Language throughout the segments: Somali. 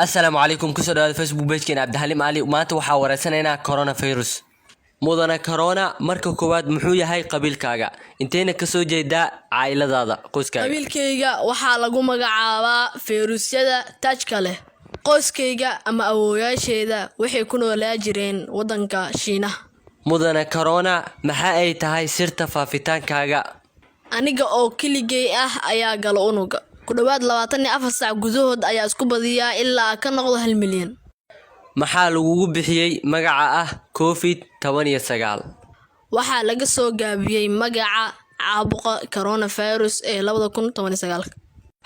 Asalaamu calaykum, kusoo dhawaada Facebook page-keena Cabdixaliim Cali. Maanta waxaa wareysanaynaa coronavirus. Mudane Corona, marka koowaad, muxuu yahay qabiilkaaga? Inteyna kasoo jeedaa caa'iladaada, qoyskaaga? Qabiilkayga waxaa lagu magacaabaa fayruusyada taajka leh. Qoyskayga ama awoowayaasheeda waxay ku noolaa jireen waddanka Shiinaha. Mudane Corona, maxa ay tahay sirta faafitaankaaga? Aniga oo keligay ah ayaa gala unuga. Ku dhowaad 24 saac gudahood ayaa isku badiyaa ilaa ka noqdo 1 milyan. Maxaa lagugu bixiyey magaca ah COVID-19? Waxaa laga soo gaabiyey magaca caabuqa coronavirus ee 2019.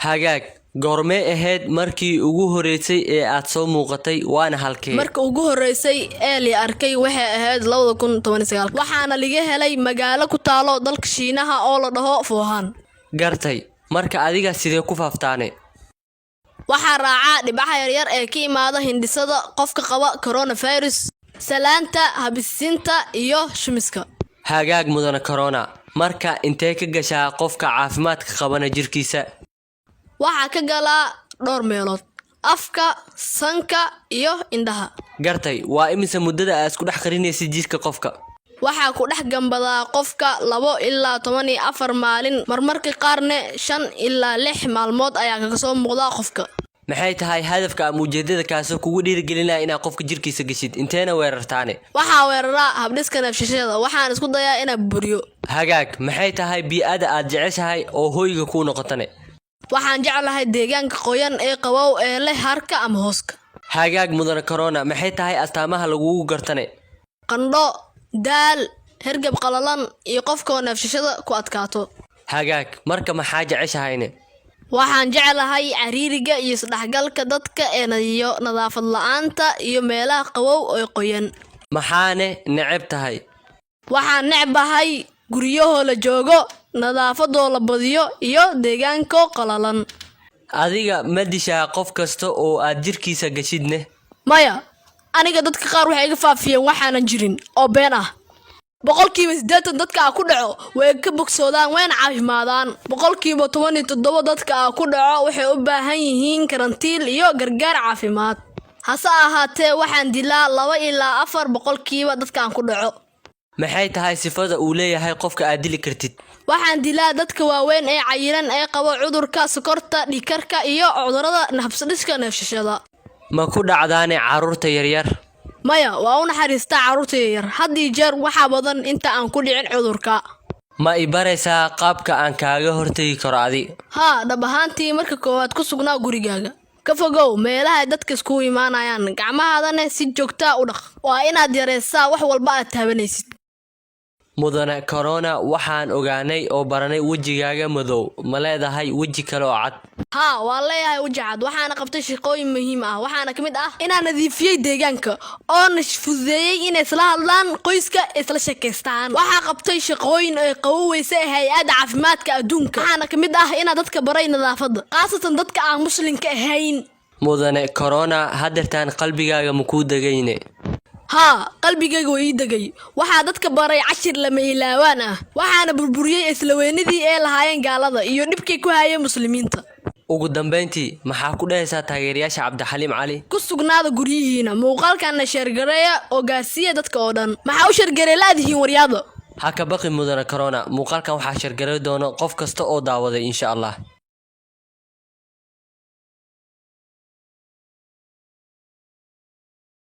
Hagaag, goormee ahayd markii ugu horeysay ee aad soo muuqatay, waana halkee? Marka ugu horeysay ee la arkay waxay ahayd 2019, waxaana laga helay magaalo ku taalo dalka Shiinaha oo la dhaho Wuhan. Gartay. Marka adiga sidee ku faaftaane? Waxaa raacaa dhibcaha yaryar ee ka imaada hindhisada qofka qaba coronavirus, salaanta, hindhisinta iyo shumiska. Hagaag, mudane Corona, marka intee ka gashaa qofka caafimaadka qabana jirkiisa? Waxaa ka galaa dhowr meelood: afka, sanka iyo indhaha. Gartay. Waa imise muddada aad isku dhex qarinaysid jirka qofka? Waxaa ku dhex gambadaa qofka 2 ilaa 14 maalin, marmarka qaarne 5 ilaa 6 maalmood ayaa kaga soo muuqdaa qofka. Maxay tahay hadafka ama ujeedada kaasoo kugu dhiirigelinaya inaad qofka jirkiisa geshid? Inteena weerartaane? Waxaa weeraraa habdhiska neefsashada, waxaan isku dayaa inaan buriyo. Hagaag, maxay tahay bii'ada aad jeceshahay oo hoyga kuu noqotane? Waxaan jeclahay deegaanka qoyan ee qabow ee leh harka ama hooska. Hagaag, mudane Corona, maxay tahay astaamaha lagugu gartane? Qandho, daal, hergab qalalan iyo qofka oo neefsashada ku adkaato. Hagaag, marka maxaa jeceshahayne? Waxaan jeclahay ciriiriga iyo isdhexgalka dadka ee iyo nadaafad la'aanta iyo meelaha qabow ee qoyan. Maxaane neceb tahay? Waxaan necbahay guryahoo la joogo, nadaafadoo la badiyo iyo deegaankoo qalalan. Adiga ma dishaa qof kasta oo aad jirkiisa gashidne? Maya, aniga dadka qaar waxay iga faafiyeen waxaanan jirin oo been ah. 80% dadka aa ku dhaco way ka bogsoodaan, wayna caafimaadaan. 17% dadka aa ku dhaco waxay u baahan yihiin karantiil iyo gargaar caafimaad. Hase ahaatee, waxaan dilaa 2 ilaa 4% dadka aan ku dhaco. Maxay tahay sifada uu leeyahay qofka aad dili kartid? Waxaan dilaa dadka waaweyn ee cayilan ee qaba cudurka sokorta, dhiigkarka iyo cudurada habdhiska neefsashada. Ma ku dhacdaane carruurta yaryar? Maya, waa u naxariistaa carruurta yaryar. Had iyo jeer waxaa badan inta aan ku dhicin cudurka. Ma i baraysaa qaabka aan kaaga hortagi karo adi? Haa, dhab ahaantii, marka koowaad ku sugnaa gurigaaga, ka fogow meelaha ay dadka iskugu imaanayaan, gacmahaadana si joogtaa u dhaq. Waa inaad yareysaa wax walba aad taabanaysid. Mudane Corona, waxaan ogaanay oo baranay wejigaaga madow. Ma leedahay weji kale oo cad? Haa, waan leeyahay weji cad, waxaana qabtay shaqooyin muhiim ah. Waxaana ka mid ah inaan nadiifiyey deegaanka oona fududeeyey inay isla hadlaan qoyska, isla sheekaystaan. Waxaa qabtay shaqooyin ay qaboweysa hay-adda caafimaadka adduunka. Waxaana ka mid ah inaan dadka baray nadaafadda, khaasatan dadka aan muslimka ahayn. Mudane Corona, hadeertaan qalbigaaga ma kuu degayne? Haa, qalbigayga waa ii degay. Waxaa dadka baray cashir lama ilaawaan ah, waxaana burburiyey islaweynadii ee lahaayeen gaalada iyo dhibkay ku hayeen muslimiinta. Ugu dambayntii, maxaa ku dhahaysaa taageerayaasha Cabdixaliim Cali? Ku sugnaada guryihiina, muuqaalkana share gareeya oo gaarsiiya dadka oo dhan. Maxaa u share garee laadihiin, waryaada? Ha ka baqi, mudane Corona. Muuqaalkan waxaa share garay doono qof kasta oo daawaday, insha Allah.